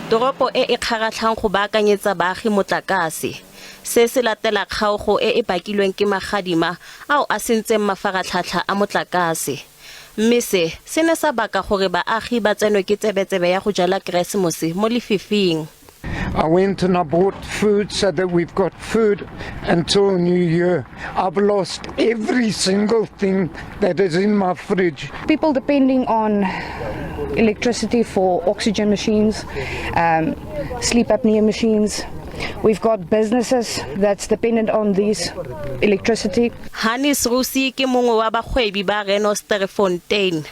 Toropo e e kgaratlhang go baakanyetsa baagi motlakase. Se se latela kgaogo e e bakilweng ke magadima ao a sentseng mafaratlhatlha a motlakase. Mme se, se ne sa baka gore baagi ba tsenwe ke tsebetsebe ya go jela Keresemose mo lefifing. I went and I bought food so that we've got food until New Year. I've lost every single thing that is in my fridge. People depending on electricity for oxygen machines, sleep apnea machines. We've got businesses that's dependent on this electricity. Hannes Rusi ke mongwe wa bagwebi ba Renosterfontein.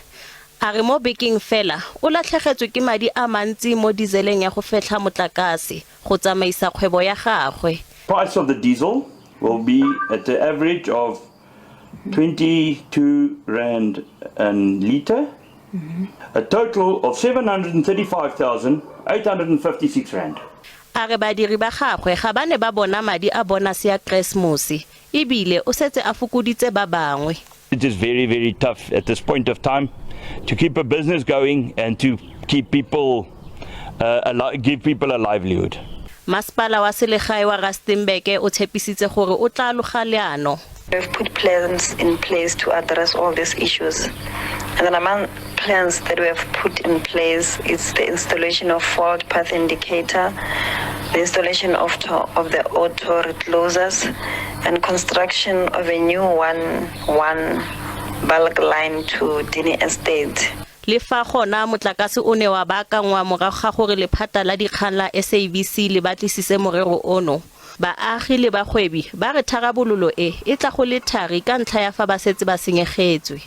A re mo bekeng fela o latlhegetswe ke madi a mantsi mo diseleng ya go fetlha motlakase go tsamaisa kgwebo ya gagwe. Price of the diesel will be at the average of 22 rand a liter, a total of 735,856 rand. A re badiri ba gagwe ga ba ne ba bona madi a bonase ya Keresemose e bile o setse a fokoditse ba bangwe. It is very, very tough at this point of time to keep a business going and to keep people, give people a livelihood. Masepala wa selegae wa Rustenburg o tshepisitse gore o tla loga leano. We've put plans in place to address all these issues. And then among plans that we have put in place is the installation of fault path indicator, the installation of the auto reclosers, and construction of a new 1-1 bulk line to Dini Estate. Le fa gona motlakase o ne wa baakangwa morago ga gore lephata la dikgang la SABC le batlisise morero ono, baagi le bagwebi ba re tharabololo e e tla go le thari ka ntlha ya fa ba setse ba senyegetswe.